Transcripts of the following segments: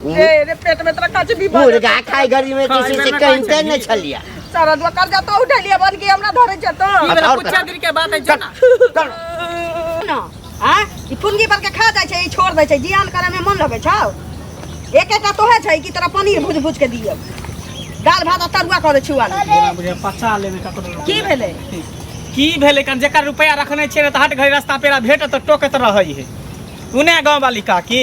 रे रे पेट में तोरा कचबी भऽ मुर्गा खाय घड़ी में जे छै से कहिते नहि छलियै। सारा दुआ कर्जा तो उठेलियै बन के हमरा धरे छै तो। ई और कुछ दिन के बात है जो ना। ना आ ई फुनगी पर के खा जाइ छै, ई छोड़ दै छै, जियान करे में मन लगै छौ। एक एकटा तोहे छै कि तोरा पनीर भुज भुज के दियौ, दाल भात आ तरुआ कऽ दै छुआ। जेना बुझे पचा लेबै ककरो। की भेलै? की भेलै कन जेकर रुपया रखने छियै ने तऽ हट घड़ी रास्ता पेरा भेटत तऽ टोकैत रहै है। उने गाँव वाली काकी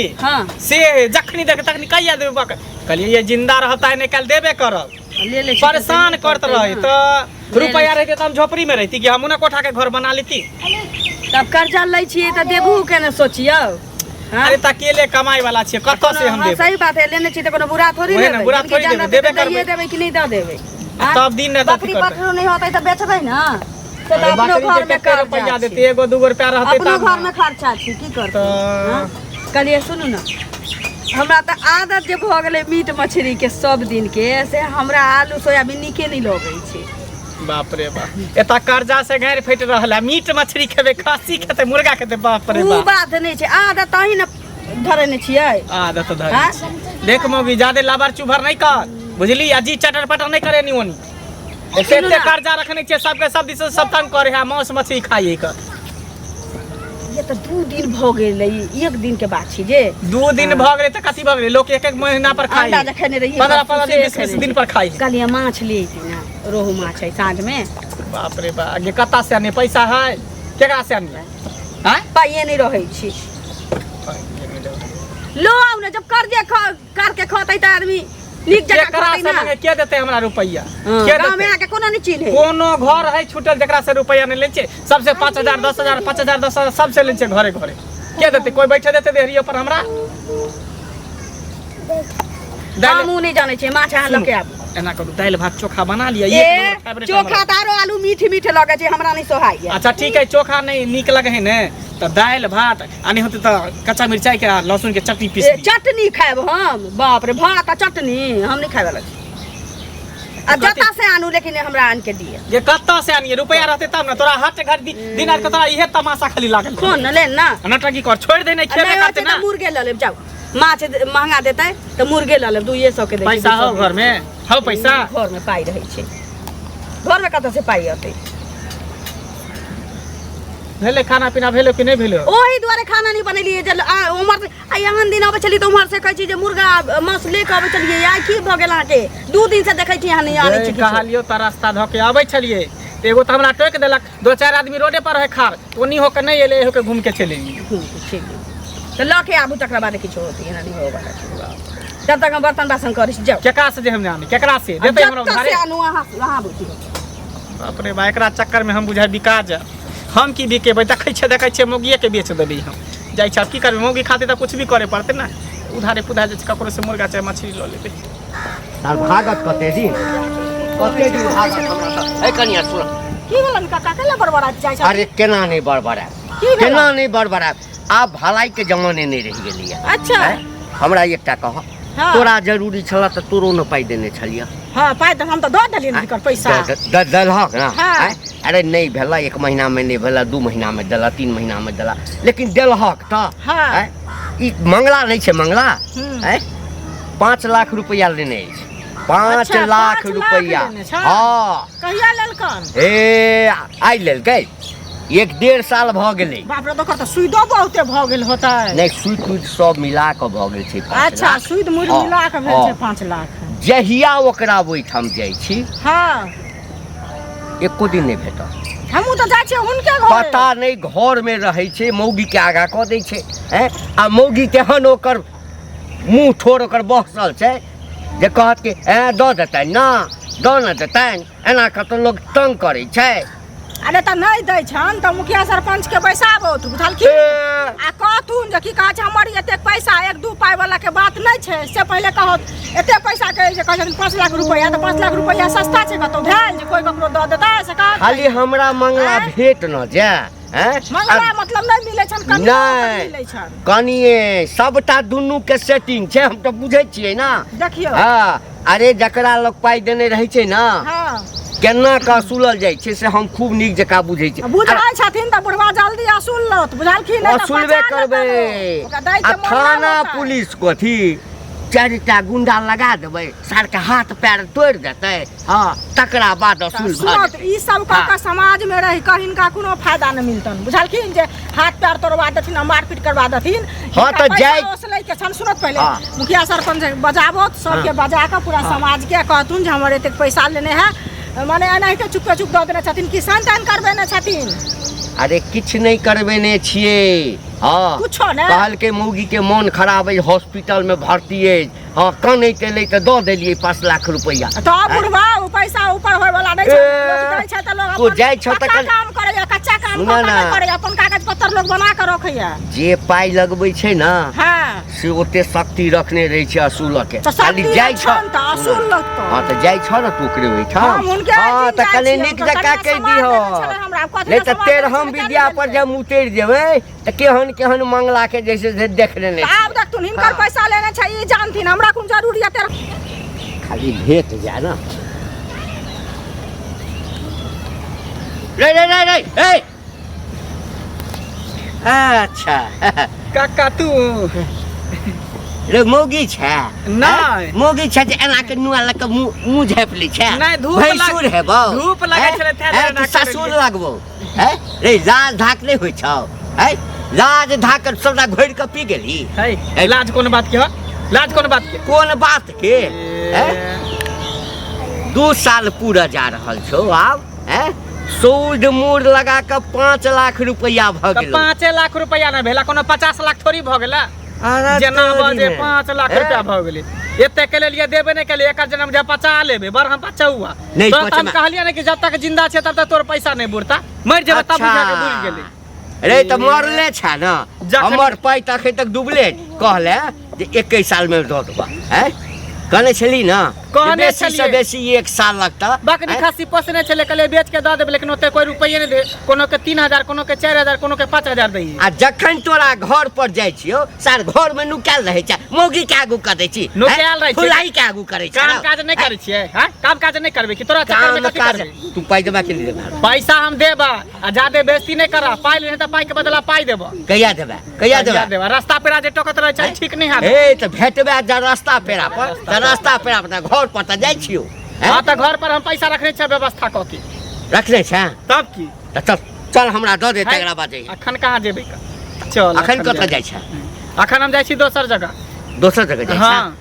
से जखनी देख तखनी कहिया देबै बक, कहलियै ये जिंदा रहता है नहीं कल देबे करब। ले ले छी। परेशान करत रहे तऽ रुपया रहते तऽ हम झोपड़ी में रहती कि हम उन्हें कोठा के घर बना लेती। तब कर्जा लै छियै तऽ देबू के ने सोचियौ। हाँ? अरे तऽ अकेले कमाई वाला छियै, कतऽ से हम हाँ, देबै? सही बात है, लेने छी तऽ कोनो बुरा थोड़ी ओहे ने, लेबै। बुरा जिनके थोड़ी जान देबै, रहतै देबे तऽ दैये करबै। देबै कि नहि दऽ देबै? हाँ? तब दिन राति अथी बकरी करतै। पठरू नहि होतै तऽ बेचबै ने, से तऽ अरे अपनो बकरी के घर में कते कर्जा रुपैआ छै। देतै, एगो दूगो रुपैआ रहतै अपनो तब घर ने। में खर्चा छै, की करतै? तऽ हाँ? कहलियै सुनू ने, हमरा तऽ आदत जे भऽ गेलै मीट मछली के सब दिन के, से हमरा आलू सोयाबीन नीके नहि लगै छै। बाप रे बाप, एतऽ कर्जा से गारि फटि रहल है, मीट मछली खेबै, खस्सी खेतै, मुर्गा खेतै, बाप रे उ बाप। बात नहि छै, आदत अहीं ने धरेने छियै। आदत धरे हाँ? छी। देख मौगी, जादे लाबर चुभर नहि कर, बुझली? अजी चटर पटर नहि करे नी ओनी। एते सुनू एते ना। कर्जा रखने छियै सबके, सब दिस से सब तंग करे है, मांस मछली खाइए के। ये तऽ 2 दिन भऽ गेलै, एक दिन के बात छै जे। 2 दिन भऽ गेलै तऽ कथी भऽ गेलै? लोक एक एक महीना पर खाइ। अंडा जे खेने रहियै, 15 परसू 15 दिन, से 20 20 खेने दिन पर खाइ। कहलियै माछ ले अयती ने, रोहु माछ है साँझ में। बाप रे बाप, आगे कत्ता से आनिए पैसा है, केकरा से आनिए? आँय? पाइए नहि रहै छी। लो आउ ने, जब कर्जे करके खतै तऽ आदमी नीक जकाँ केकरा खतै से ना। मांगे? के देतै हमरा रुपैआ? हाँ, के गाँव में देतै? अहाँके कोनो नहि चिन्है। कोनो घर है छूटल जकरा से रुपैआ नहि लै छै? सबसे 5000 10,000 5000 10,000 सबसे लै छै घरे घरे। के देतै? कोई बैठे देतै देहरियो पर हमरा? दालि हमहूँ नहि जानै छियै, माछ अहाँ लऽ के आबू। एना करू, दालि भात चोखा बना लिअ, ए एक नंबर फेवरेट चोखा हमर। तऽ आरो आलू मीठ मीठ लगै छै, हमरा नहि सोहाइए। अच्छा ठीक है, चोखा नहि नीक लगे है ने तऽ दालि भात आ नहि होतै तऽ कच्चा मिरचाई के आ लहसुन के चटनी पीस ए, दियौ। चटनी खायब हम? बाप रे, भात आ चटनी हम नहि खाय वाला छी। आ कथी? जतऽ से आनू लेकिन हमरा आन के दिअ। जे कतऽ से आनिए? रुपया रहतै तब ने। तोरा हट घर दिन रात के तोरा इहे तमाशा खाली लागल। फोन ने ले ना। आ नौटंकी कर छोड़ि दे, नहि आ खेबे नहि करतै होतै ना। तऽ मुर्गे लऽ लेब, जाउ। माछ महंगा देतै तऽ मुर्गे लऽ लेब, 200 के दै छै, पैसा 200 हो घर में? हो पैसा? घर में पाइ रहै छै, घर में कतऽ से पाइ अतै? भेलै खाना पीना भेलै कि नहि भेलै? ओहि दुआरे खाना नहि बनेलियै जे आ, उम्हर से आ एहन दिन अबै छलियै तऽ उम्हर से कहै छी जे मुर्गा मांस ले कऽ अबै छलियै, आइ की भऽ गेल अहाँके? 2 दिन से देखै छी अहाँ नहि आनै छी किछो। कहलियौ तऽ रास्ता धऽ के अबै छलियै तऽ एगो तऽ हमरा टोकि देलक, दो चारि आदमी रोडे पर रहै खाड़, ओनी होके नहि एलै, होके घूम के चलि एलियै। घूम के चलि एलियै। तऽ लऽ के आबू तकरा बाद किछो होतै, एना नहि होबऽ छै। तब तक हम बर्तन बासन करै छी, जाउ। केकरा से जे हम आनी? केकरा से देतै हमरा जतऽ से उधारे? आनू अहाँ, अहाँ बुझियौ। बाप रे बा, एकरा चक्कर में हम बुझाइ बिका जायब। हम की बिकेबै? देखै छियै, देखै छियै, मौगिए के बेच देबै हम। जाइ छै, आब की करबै? मौगी खातिर तऽ कुछ भी करे पड़तै ने। उधारे पुधारे जाइ छै ककरो से मुर्गा चाहे मछली लऽ लेबै। तार भागत कते दिन, कते दिन भागत हमरा तऽ। ए कनिया सुन। की भेलन काका, केना बड़बड़ाइत जाइ छै? अरे केना नहि बड़बड़ायब? की भेल? केना नहि बड़बड़ायब? आब भलाई के जमाने नहि रहि गेलैया। अच्छा। आँय? हमरा एकटा कह, हाँ। तोरा जरूरी छल तऽ तोरो ने पाइ देने छलियह। हाँ, पाइ तऽ हम तऽ दऽ देलियनि हुनकर पैसा। देलहक ने? हाँ। आँय? अरे नहि भेला 1 महीना में, नहि भेला 2 महीना में देला, 3 महीना में देला, लेकिन देलहक तऽ। हाँ। आँय? ई मंगला नहि छै मंगला? हम्म। आँय? 5 लाख रुपया लेने अछि। 5 अच्छा, लाख 5 लाख रुपया। लेने छै? हाँ। कहिया लेलकन? ए आइ लेलकै, 1-1.5 साल भऽ गेलै। बाप रे, ओकर तऽ सुइदो बहुते भऽ गेल होतै। नहि, सुइद तुइद सब मिला कऽ भऽ गेल छै 5 अच्छा, लाख। सुइद मुइद हाँ, मिला कऽ भेल छै हाँ। 5 लाख। जहिया ओकरा ओहिठाम जाइ छी, हाँ। एको दिन नहि भेटल। हमहूँ तऽ जाइ छियै हुनके घर। पता नहि घर में रहै छै, मौगी के आगाँ कऽ दै छै, हैं? आ मौगी तेहन ओकर मुँह ठोर ओकर बहसल छै जे कहत कि ऐं दऽ देतनि ना, दऽ ने देतनि, एना कतौ लोक तंग करै छै। अरे तऽ नहि दै छनि तऽ मुखिया सरपंच के बैसाबौथ, बुझलखिन? ए। आ कहथुन जे की कहै छै हमर एतेक पैसा 1-2 पाइ वाला के बात नहि छै, से पहिले कहत एतेक पैसा के जे कहै छथिन 5 लाख रुपैआ, तऽ 5 लाख रुपैआ सस्ता छै कतौ भेल जे कोइ ककरो दऽ देतै से कहत। खाली हमरा मंगला आँय? भेट न जाय, आँय? मंगला मतलब नहि मिलै छनि, कनियो नहि। मिलै छनि। कनिये सबटा दुनू के सेटिंग छै, हम तऽ बुझै छियै ना। देखियौ। हाँ, अरे जकरा लग पाइ देने रहै छै ना, हाँ। केना कऽ असूलल जाइ छै से हम खूब नीक जकाँ बुझै छी। बुझै छथिन तऽ बुढ़वा जल्दी असूल लत, बुझलखिन? नहि तऽ असूलबे बचा लेतनि करबै। ओ। ओकरा दै के आ मोन नहि थाना होतै। पुलिस कथी चारिटा गुंडा लगा देबै, सारके हाथ पैर तोड़ि देतै। हँ, तकरा बाद असूल भऽ सुनो जेतै। ई सब कऽ कऽ समाज में रहि कऽ हिनका कोनो फायदा नहि मिलतन, बुझलखिन? जे हाथ पैर तोड़वा देथिन आ मारपीट करवा देथिन। हँ, तऽ हिनका पैसा ओसलै के छन। सुनत पहिले मुखिया सरपंच बजाबो, सबके बजा कऽ पूरा समाज के कहथुन जे हमर एतेक पैसा लेने है, माने एनाहिते चुपके चुप दऽ देने छथिन कि सन तन करबेने छथिन? अरे किछु नहि करबेने छियै। हँ, कुछो ने? कहलकै मौगी के मोन खराब अछि, हॉस्पिटल में भर्ती अछि। हँ, कनैत एलै तऽ दऽ देलियै 5 लाख रुपैआ। तऽ बुढ़वा, ओ पैसा ऊपर होय वाला नहि छै। ए, लोक दै छै तऽ लोक ओ अपन जाइ छौ पक्का तखन- काम करैया, कच्चा काम सुनऽ कऽ कऽ ना। नहि करैया, अपन कागज पत्तर लोक बना कऽ रखैया। जे पाइ लगबै छै ने, से ओते शक्ति रखने रहै छै असूलऽ के। तऽ खाली शक्ति जाइ छ छनि तऽ असूल लगतौ। हँ, तऽ जाइ छ ने तू ओकरे ओहिठाम? हम हुनके हँ, एहिठाम तऽ जाइ कनि छियै, नीक हुनकर जकाँ कनिया कहि सामान दिहऽ। देने छलै हमरा, कथी नहि लए तऽ सामान देने तेरहम छलै, किया विद्या नहि पर देलकै? जे हम उतरि जेबै तऽ केहन केहन मंगला के जैसे से देख लेने तऽ आब देखथुन, हिनकर पैसा लेने छै ई जानथिन, हमरा कोन जरूरी है तेरह। खाली भेट जाय ने। रे रे रे रे ए, अच्छा। काका, तू? रे, मौगी छै? नहि। मौगी छै जे एना के नुआ लऽ कऽ मुँह मुँह झाँपि लै छै? नहि, धूप लग- भैंसुर हेबौ? धूप लगै छलै, तें दुआरे एना ससुर करै। लगबौ? हैं रे, लाज धाक नहि होइ छौ? हैं, लाज धाक सबटा घोरि कऽ पी गेली? है, लाज कोन बात के हो? लाज कोन बात के? कोन बात के? हैं, 2 साल पूरा जा रहल छौ आब। हैं, सूद मूर लगा कऽ 5 लाख रुपैआ भऽ तऽ गेलौ। 5 लाख रुपैआ नहि भेला, कोनो 50 लाख थोड़ी भऽ गेला। अरे जेना तोरी बजे में। 5 लाख हैं? रुपया भऽ गेलै। एते के लेलियै, देबे नहि केलियै। एकर जनम जे पचा लेबै, बड़ हम पचौआ। नहि, तोरा तऽ हम पचमा- कहलियै ने कि जब तक जिंदा छै तब तक तोर पैसा नहि बुड़ता, मरि जेबै तब बुझा के बुड़ि गेलै। रे, तऽ मरले छै ने। हमर पाइ तऽ एखन तक डूबले। कहले जे 21 साल में दऽ देबा। हैं, कहने छली ने जे कहने बेसी से छलियै। बेसी एक साल लगता। बकरी हैं? खस्सी पोसने छलै, कहलियै बेच के दऽ देबै, लेकिन ओते कोई रुपैए नहि दे। कोनो के 3000, कोनो के 4000, कोनो के 5000 दैये। आ जखन तोरा घर पर जाइ छियौ, सार घर में नुकायल रहै छै, मौगी के आगू कऽ दै छी। नुकायल रहै छै। फुलाई के आगू करै छै। काम काज नहि करै छियै? हँ, काम काज नहि करबै कि तोरा चक्कर में काम कथी काज करबै? तू पाइ देबा कि नहि देबा? पैसा हम देबा, आ जादे बेइज्जती नहि करह। पाइ लेने तऽ पाइ के बदला पाइ देबऽ। कहिया देबा, कहिया देबा? देबा। रास्ता पेरा जे टोकत रहै छै, ठीक नहि हैत। हे, तऽ भेटबे जा रास्ता पेरा पर तऽ रास्ता पेरा पर, तऽ घर पर तऽ जाइ छियौ। हैं? हँ, तऽ घर पर हम पैसा रखने छियै व्यवस्था कऽ के। रखने छै? तब की। तऽ चल चल, हमरा दऽ दे, तकरा बाद जइहे। अखन कहाँ जेबै का? चल। अखन कतऽ जेबै। जाइ छै? अखन हम जाइ छी दोसर जगह। दोसर जगह जाइ छै? हँ।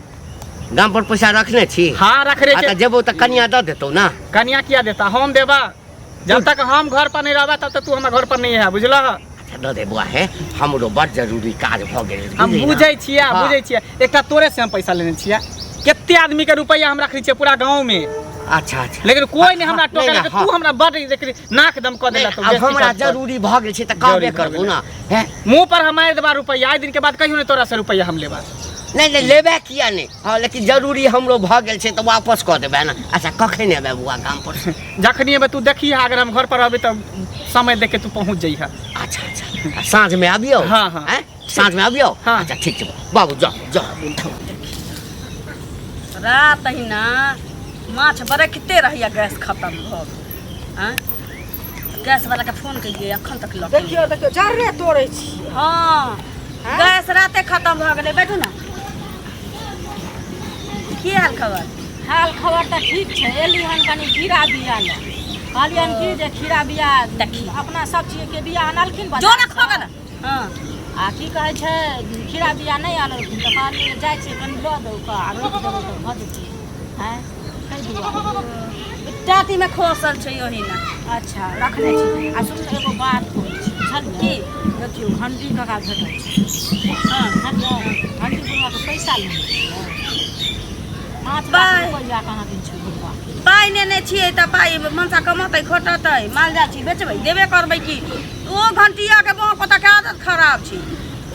गाम पर पैसा रखने छी? हँ, रखने आ छी। तऽ जेबौ तऽ कनिया दऽ देतौ ने? कनिया किया देता? हम देबा। जब तक हम घर पर नहीं रहबा, तब तक तू हमर घर पर नहीं है, बुझलह? अच्छा, दऽ दे बौआ। हे, हमरो बड़ जरूरी काज भऽ गेल, हम बुझली ने? बुझै छियै। बुझै छियै। एकटा तोरे से हम पैसा लेने छियै, कते आदमी के रुपैआ हम रखने छियै पूरा गाँव में। अच्छा अच्छा। लेकिन कोई नहीं हमरा नहि, टोकल। नहि, तू हमरा बड़ नाक दम कऽ देला। नहि, आब हमरा जरूरी भऽ गेल छै तऽ कहबे जरूरी भऽ करबो गेलै। ने। हे, मुंह पर हम मारि देबा रुपैआ, आइ दिन के बाद कहियो नहीं तोरा से रुपैआ हम लेबा। नहि नहि, लेबै किया नहि? हँ, लेकिन जरूरी हमरो भऽ गेल छै तऽ वापस कऽ देबै ने। अच्छा, कखन एबै बौआ गाम पर? जखनी एबै तू देखिहे, अगर हम घर पर रहबै तऽ समय देख के तू पहुँच जइहे। अच्छा अच्छा, आ साँझमे आबियौ? हँ, हँ। आँय? साँझमे आबियौ? हँ। अच्छा, ठीक छै बाबू, जाउ जाउ। रात अहिना माछ बरखिते रहैया, गैस खतम भऽ गेल। आँय, गैस वाला के फोन केलियै, अखन तक लऽ के देखियौ देखियौ, जर्रे तोड़ै छी। हँ, गैस राते खतम भऽ गेलै। बैठू ने, की हाल खबर? हाल खबर तऽ ठीक छै। एली हन कनि खीरा बिया लए। कहलियनि कि जे खीरा बिया देखी। अपना सब चीजके बिया अनलखिन जो बाजारसँ। ने खो ने। हँ। आ की कहै छै, खीरा बिया नहि आनलखिन, तऽ कहलियै जाइ छियै, कनि लऽ दौ कऽ आ रोपि देबै तऽ भऽ जेतै। आँय, ताहि दुआरे। टाटीमे खोसल छै ओहिना। अच्छा, रखने छी। आ सुन, एगो बात कहै छी, बुझलियै? की? देखियौ, घंटी काका भेटल छै। बुझलियै? घंटी बुढ़वाके पैसा लेने छियै, 5 लाख पाइ? रुपैआ कहाँ दिन छै बुढ़वा। पाइ नेने छियै तऽ पाइ मनसा कमतै खोटतै, माल जाल छी, बेचबै, देबे करबै की। ओ घंटियाके बाँह पता के आदत खराब छै।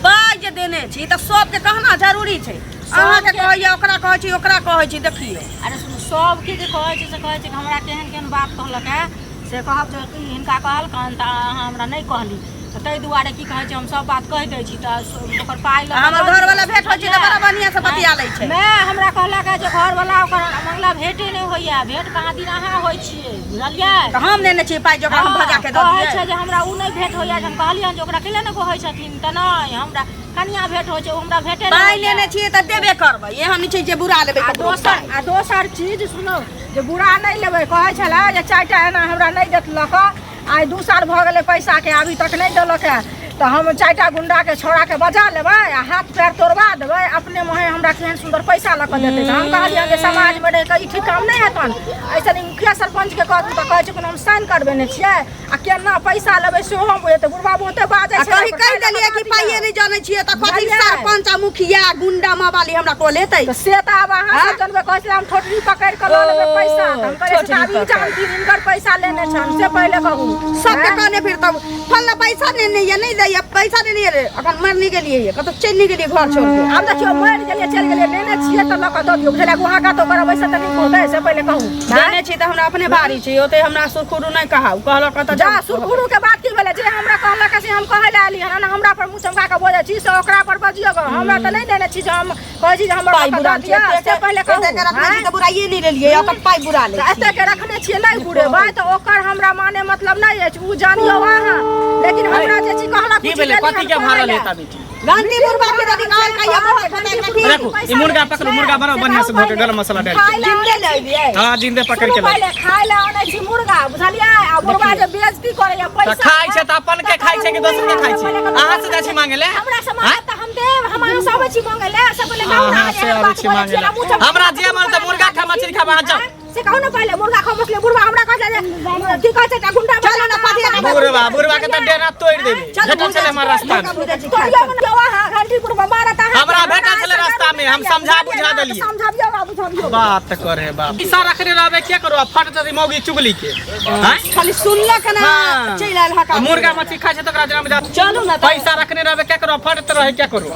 पाइ जे देने छी तऽ सबके कहना जरूरी छै। अहाँके कहैया, ओकरा कहै छी, ओकरा कहै छी, देखियौ। अरे सुनू, सबके जे कहै छै से कहै छै कि हमरा केहन केहन बात कहलक है। से कहब जे ई हिनका कहलकनि तऽ अहाँ हमरा नहि कहली। तऽ ताहि दुआरे की कहै छै हम सब बात कहि दै छी तऽ ओकर पाइ लऽ कऽ हमर दऽ घरवाला दियौ, भेंट होइ छै तऽ बड़ा बढ़िआँ से बतिया लै छै। माय हमरा कहलक जे घरवाला ओकर मंगला भेंटे नहि होइया, भेंट कहाँ दिन अहाँ होइ छियै, बुझलियै? तऽ हम नेने छियै पाइ जे ओकरा हम भजा के दऽ कहै दियै। छै जे हमरा ओ नहि भेंट होइया, जे हम कहलियनि जे ओकरा केला नहि कहै छथिन, तऽ नहि हमरा कनिया भेंट होइ छै, ओ हमरा भेंटे नहि पाइ होइया। लेने छियै तऽ देबे करबै, एहन नहि छै जे बुरा लेबै आ ककरो दोसर पाइ। आ दोसर चीज सुनू जे बुरा नहि लेबै, कहै छलै जे 4टा एना हमरा नहि देत लऽ कऽ, आइ 2 साल भऽ गेलै पैसाके, अभी तक नहि देलक है, तऽ हम 4टा गुंडाके छौड़ाके बजा लेबै आ हाथ पैर तोड़वा देबै, अपने मुँहे हमरा केहन सुन्दर पैसा लऽ कऽ देतै। तऽ हम कहलियै जे समाजमे रहि कऽ ई ठीक काम नहि हेतनि, ऐसे नहि मुखिया सरपञ्चके कहतै तऽ कहै छै कोनो हम साइन करबेने छियै, आ केना पैसा लेबै सेहो हम बुझेतै। बुढ़बा बहुते बाजै आ छै, कही ओकर कहि पाइ लऽ देलियै कऽ कि दऽ पाइए दिअ। नहि जानै छियै तऽ कथी बुझलियै? सरपञ्च आ मुखिया गुंडा मावाली हमरा को लेतै? तऽ से तऽ आब अहाँ सब जनबै, कहै छलै हम ठोटरी पकड़ि कऽ लऽ लेबै पैसा, तऽ हम कहलियै से तऽ आब ई ठोटरी जानथिन हिनकर पैसा लेने छनि, से पहिले कहू। सबके आँय? कहने फिर तब फल्ला पैसा नेने ये नहि दैया, पैसा नेने ये रे, अखन मर नहि गेलियै ये, कतौ चलि नहि गेलियै घर छोड़ के। आब देखियौ मरि गेलियै चलि गेलियै, लेने छियै तऽ लऽ कऽ दऽ दियौ, बुझलियै? गुहा कतौ करबै से तऽ नीक होतै, से पहिले कहू। देने छी तऽ हमरा अपने बारी छै, ओते हमरा सुरखुरु नहि कहाउ, कहलक तऽ जा। सुरखुरु के बात की भेलै? जे हमरा कहलक से हम कहै लए एलियै हन, हमरा पर मुँह चमका कऽ बजै छी से ओकरा पर बजियौ गऽ। हमरा तऽ नहि लेने छी जे हम कहै छी जे हमर पाइ लऽ कऽ बुरा दऽ दिअ, से पहिले कहू। एते के रखने छी आँय? तऽ बुराइए नहि लेलियै, ओकर पाइ बुरा लै तऽ छी। एते के रखने छियै नहि बुरेबै तऽ ओकर हमरा माने मतलब नहि अछि, ओ जानियौ अहाँ, लेकिन हमरा जे चीज कहलक की ओ चीज भेलै? लेलियै कथी के हन भाड़ा कहै लए। लेता बेटी? गांधी बुढ़बा के ददी कहल कहिया बहुत होतै कथी? राखू, ई मुर्गा पकड़ू, मुर्गा बनाओ बढ़िया से धो के गरम मसाला डालि के। जिंदे ले एलियै। हाँ, जिंदे पकड़ के सुनू लाउ। पहिले खाय लए आनै छी मुर्गा, बुझलियै? आ बुढ़बा जे बेइज्जती करैया तऽ पैसा खाइ छै तऽ अपन के खाइ छै कि दोसर के खाइ छै? अहाँ से जाइ छी मांगे ले? हमरा से मांगत तऽ हम देब, हम अहाँ से अबै छी मांगे ले, से पहिले कहू ने, अहाँ से एहन अबै बात छी बोलै मांगे छियै ले। ना, मुँह चमका हमरा कऽ जे मन तऽ मुर्गा खा, मछली खा, अहाँ जाउ। से कहू ने पहिले मुर्गा खाओ मछली, बुढ़बा हमरा कहै छै जे की कहै छै एकटा गुंडा चलू ने, कथी के बुढ़बा, बुढ़बा के तऽ डेरा तोड़ि देबै। चलू, भेटल छलै हमर रास्ता मे। मुर्गा भुजै छी, तोड़ियौ ने, यौ अहाँ घंटी बुढ़बा मारत अहाँ। हमरा भेटल छलै रास्ता मे, हम समझा बुझा देलियै। समझाबियौ आ बुझाबियौ। बात करे बाप। पैसा रखने रहबै के करू, आ फट जदी मौगी चुगली के। आँय? खाली सुनलक ना हाँ। चलि आयल हका। आ मुर्गा मछली खाइ छै तऽ ओकरा जेना बुझा। चलू ने तऽ। पैसा रखने रहबै के करू, आ फटत रहै के करू।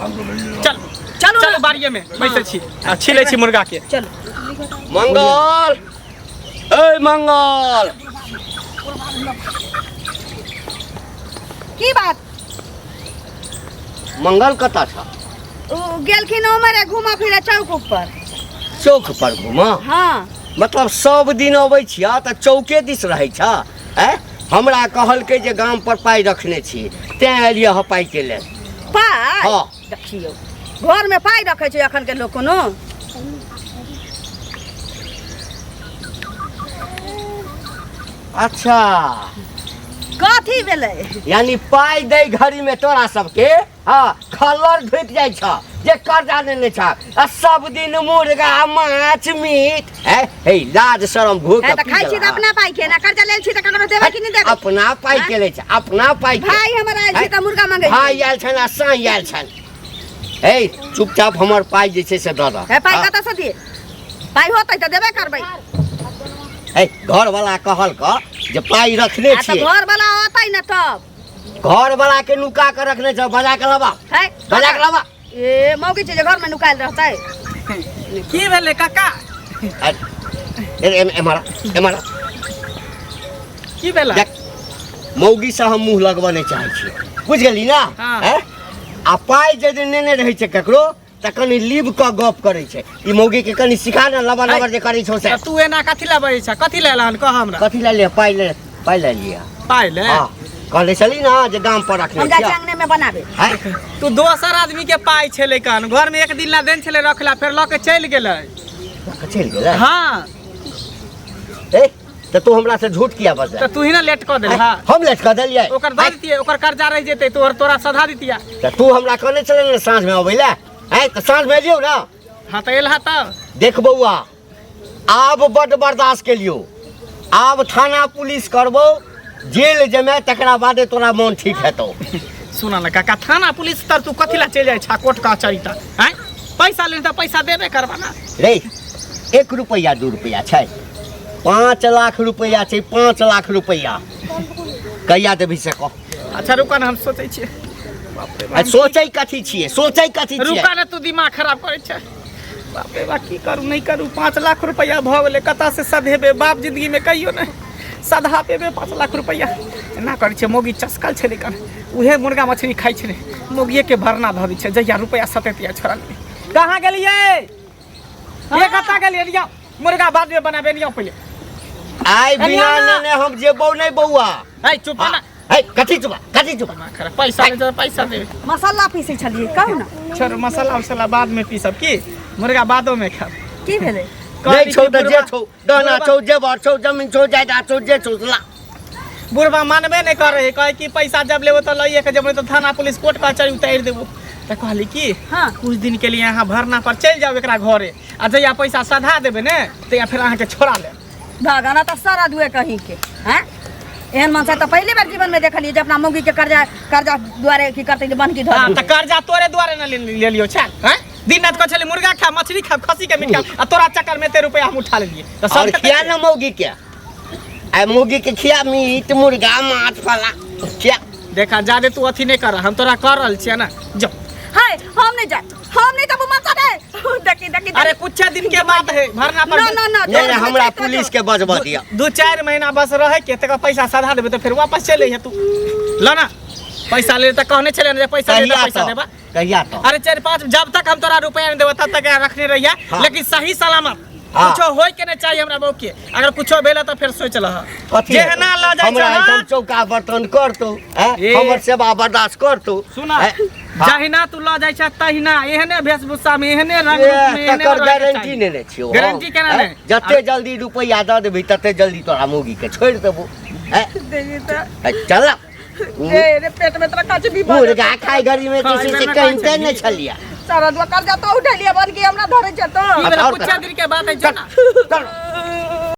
चल। चलू चलू ने। बाड़िए में बैसै छी आ छिलै छी मुर्गा के। चलू। मंगल, ए मंगल, की बात? मंगल कतऽ छ? ओ गेलखिन उमरे घूमऽ फिरे चौक पर। चौक पर घूमऽ? हाँ। मतलब सब दिन अबै छियै तऽ चौके दिस रहै छ? आँय? हमरा कहलकै जे गाम पर पाइ रखने छी, तें एलियै हँ पाइके लेल। पाइ? हाँ। देखियौ घरमे पाइ रखै छै एखनके लोक कोनो? अच्छा, कथी भेलै? यानी पाइ दै घड़ी में तोरा सबके हाँ खल्लर ढुकि जाइ छ जे कर्जा नेने छ, आ सब दिन मुर्गा माछ मीट है। हे लाज शरम घो है के तऽ पी खाइ छी तऽ गेला। अपना पाइ के ना, कर्जा लेल छी तऽ ककरो देबै कि नहि देबै? अपना पाइ के लै छ, अपना पाइ के। भाई हमर आयल छी तऽ मुर्गा मंगै भाई छै। आयल छनि आ साँइ आयल छनि। हे चुपचाप हमर पाइ जे छै से दऽ दऽ। हे पाइ हाँ। कतऽ से दिए? पाइ होतै तऽ देबे करबै। हे घरवाला कहल क जे पाइ रखने आ तऽ छियै। घरवाला अतै ने तब। घरवाला के नुका के रखने छ, बजा के लबा। है? बजा के लबा। ए मौगी छै जे घरमे नुकायल रहतै। की भेलै काका? एम्हर एम्हर। की भेलै? देख, मौगी से हम मुँह लगबऽ नहि चाहै छियै, बुझि गेली ना? हाँ। हैं? आ पाइ यदि नेने रहै छै ककरो तऽ कनि लीब कऽ गप करै छै। ई मौगी के कनि सिखा ने, लबर लबर जे करै छौ से। तऽ तू एना कथी लए बजै छ? कथी लए एलहन कह हमरा? कथी लए लिअ? पाइ ले, पाइ लए लिअ। पाइ ले? हाँ, कहने छली ना जे गाम पर रखने हम जाइ छियै। छी अंगने मे बनाबे। हैं? तू दोसर आदमी के पाइ छलै कन, घर में एक दिन ला देन छलै रखला, फेर लऽ के चलि गेलै। लऽ के चलि गेलै? हाँ। ए तऽ तू हमरा से झूठ किया बजलै? तऽ तू ही ना लेट कऽ देलह। हैं? हम लेट कऽ देलियै? ओकर दऽ दितियै, ओकर कर्जा रहि जेतै, तोहर तोरा सधा दितियै। तऽ तू हमरा कहने छलै ने साँझ में अबै लए, हैं? तऽ साँझ में एलियौ ना? हाँ तऽ एलहा तब। देख बौआ, आब बड्ड बर्दाश्त केलियौ, आब थाना पुलिस करबौ, जेल जेमे, तकरा बादे तोरा मन ठीक हेतौ। सुना ना काका, थाना पुलिस तर तू कथी ला चलि जाइ छा कोर्ट कचहरी तर? आँय, पैसा लेने तऽ पैसा देबे करबा ना। रे 1 रुपैआ 2 रुपैआ छै, 5 लाख रुपैआ छै, 5 लाख रुपैआ कहिया देबही से कह। अच्छा रुका ना, हम सोचै छियै। आ सोचै कथी छियै, सोचै कथी छियै? रुका ना, तू दिमाग खराब करै छै। बाप रे बाप, की करू नहि करू, 5 लाख रुपैआ भऽ गेलै, कतऽ से सधेबै? बाप जिंदगी में कहियो नहि सधा पेबे 5 लाख रुपैआ। एना करै छै मौगी चस्कल छै लेकिन उहे मुर्गा मछली खाइ छै मौगिए के भरना धऽ दै छै जहिया रुपैआ सतेतिया छोड़ा लेबै। कहाँ गेलियै? ये कतऽ गेलियै? लियौ मुर्गा बाद में बनाबे, लियौ पहिले। आइ बिना नेने हम जेबौ नहि बौआ। है चुप ना। है कथी चुपा, कथी चुपा? पैसा नहि दे, पैसा दे। मसाला पीसै छलियै कहू ना। छोड़ मसाला उसला बाद में पीसब की मुर्गा बादो में खाब। की भेलै? नहीं छौ तऽ जे छौ, गहना छौ, जेवर छौ, जमीन छौ, जायदाद छौ, जे छौ ला। बुढ़बा मानबे नहीं करे है, कहे कि पैसा जब लेबो तो लइए के जब, नहीं तो थाना पुलिस कोर्ट कचहरी उतारि देबो। तो कहली कि हाँ। कुछ दिन के लिए यहाँ भरना पर चलि जाओ एकरा घरे आ जहिया पैसा सधा देबे ने तहिया फिर अहाँके छोड़ा लेब। भागाना तऽ सारा दुए कहीं के हैं। एहन मनसा तऽ पहले बार जीवन में देखलियै जे अपना मौगी के कर्जा कर्जा दुआरे की करतै जे बन्हकी धऽ हाँ, देतै। तऽ कर्जा तोरे दुआरे ने ले लियौ छल हैं? दिन रात कहै छलै मुर्गा खा मछली खा खस्सी के मीट खा आ तोरा चक्कर में एते रुपया हम उठा लेलियै। तऽ और सबके खिया ना मौगी के, आ मौगी के खिया मीट मुर्गा माछ फला खिया। देखा जादे तू अथी नहीं कर, हम तोरा कर रहल छियै ना जो। हाय हम नहीं जाए, हम नहीं जाबू मनसा रे। देखी देखी अरे कुछ दिन के बात है भरना पर ना ना ना नहीं, नहीं, हमरा पुलिस के बजबऽ दिअ। 2-4 महीना बस रहे के तकर पैसा सधा देबे तो फिर वापस चलि अइहे तू। ल ना पैसा ले त कहने छले ने जे पैसा ले त पैसा देबा। कहिया तो? अरे 4-5 जब तक हम तोरा रुपया नहीं देबो तब तक रखने रहिया। हाँ। लेकिन सही सलामत हाँ। कुछो होय के नहीं चाहिए हमरा बहू के, अगर कुछो भेल त फिर सोच लह। कथी जेहना ल जाइ हमरा छै एहिठाम चौका बर्तन करतौ, हैं? ए। हमर सेवा बर्दाश्त करतौ। सुना, हैं? हाँ। जहिना तू ल जाइ छ तहिना एहने वेशभूषा में एहने रंग रूप में एहने तकर रहे के गारंटी चाही। नेने छियौ हम। गारंटी केना हैं? ने? जते जल्दी रुपैआ दऽ देबही तते जल्दी तोरा मौगी के छोड़ि देबौ। हैं? देखी तऽ। हैं, चल। ए रे पेट में तोरा काची भी बन मुर्गा खाय घड़ी में हाँ, किसी एहि से बेर में कहिते खाइ नहि छलियै। छलियै। सारा दुआ कर्जा तो उठेलियै बन के हमरा धरै छै तो। ई बेर और कुछ कर। दिन के बात है जो ना। चल।